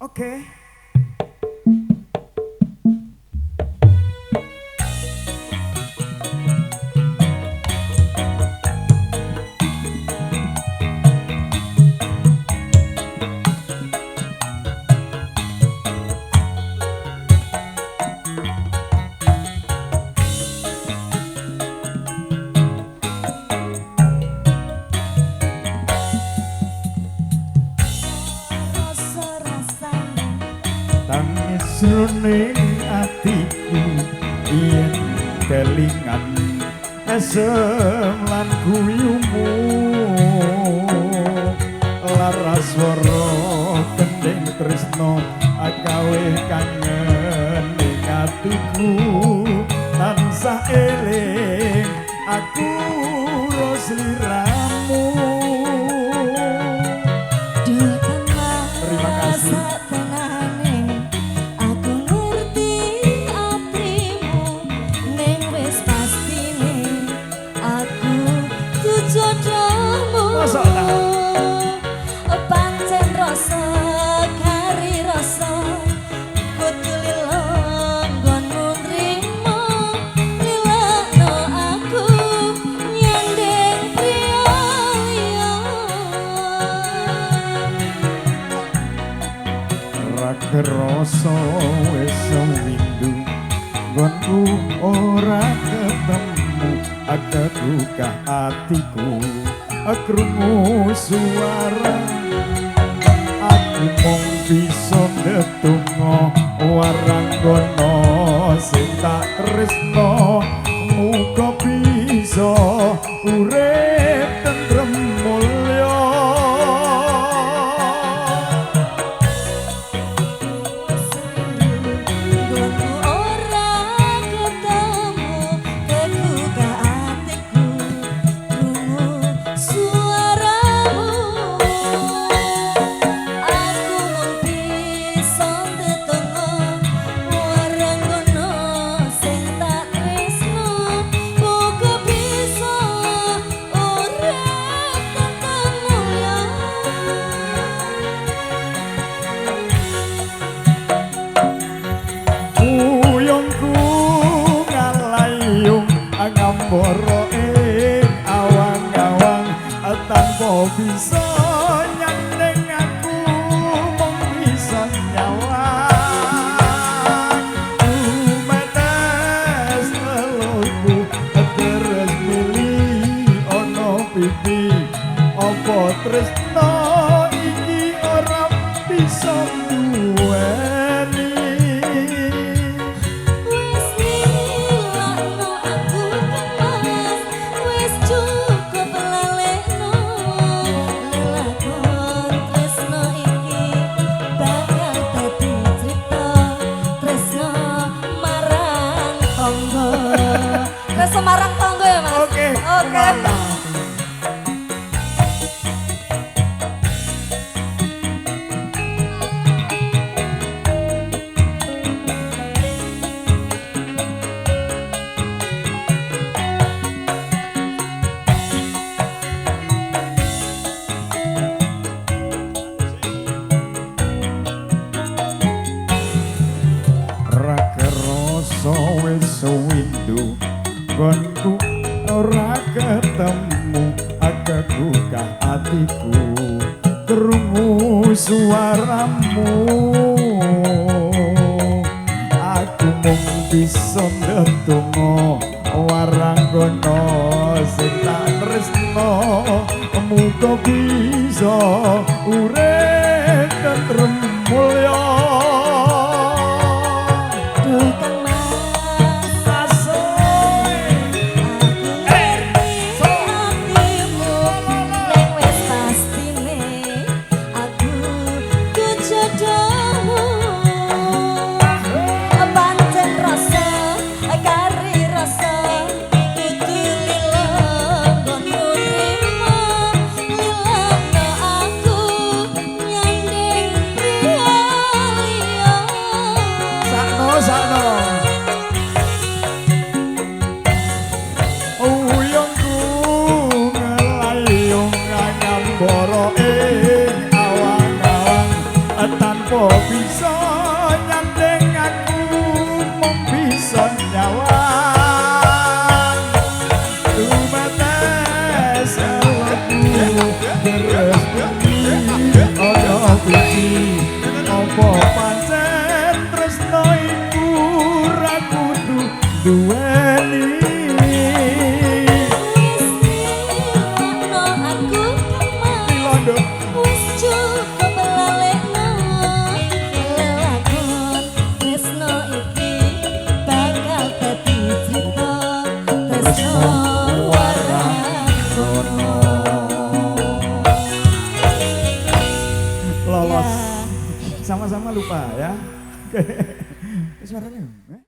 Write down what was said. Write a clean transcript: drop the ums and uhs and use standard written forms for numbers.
Oke. Tangis ning atiku yen kelingan esem lan guyumu, lara swara gending tresno gawe kangen ning atiku, tansah eling aku ro sliramu. Terima kasih. Pancen rasa kari rasa kudu lilo nggonmu nrimo, lilakno aku nyanding priya liya. Ra kerasa wis windu nggonku ora ketemu, akekukah atiku krungu suara. Aku mung bisa ndedonga waranggono sing tak tresno, muga bisa urip tentrem mulya. Ngambara ing awang-awang tanpa bisa nyandeng aku mung bisa nyawang. Tumetes leluhku terus mili ana pipi, apa tresno iki ora bisa duweni. Semarang tonggo ya Mas. Oke. Oke. Ra kerasa wis windu nggonku ora ketemu, akekukah atiku krungu suaramu. Aku mung bisa ndedonga waranggono sing tak tresno, muga bisa urip tentrem mulya. Uyungku ngelayung ngambara ing awang-awang. Tanpa bisa nyanding aku mung bisa nyawang. Tumetes awakku deres bengi ana puji. Apa pancen tresno iku ra kudu duweni? Wis nilakno aku, Kang. Londo. Wis cukup lalekno lelakon tresno iki bakal dadi crita tresno waranggono. Lolos. Ya. Sama-sama lupa ya. Oke. Suaranya.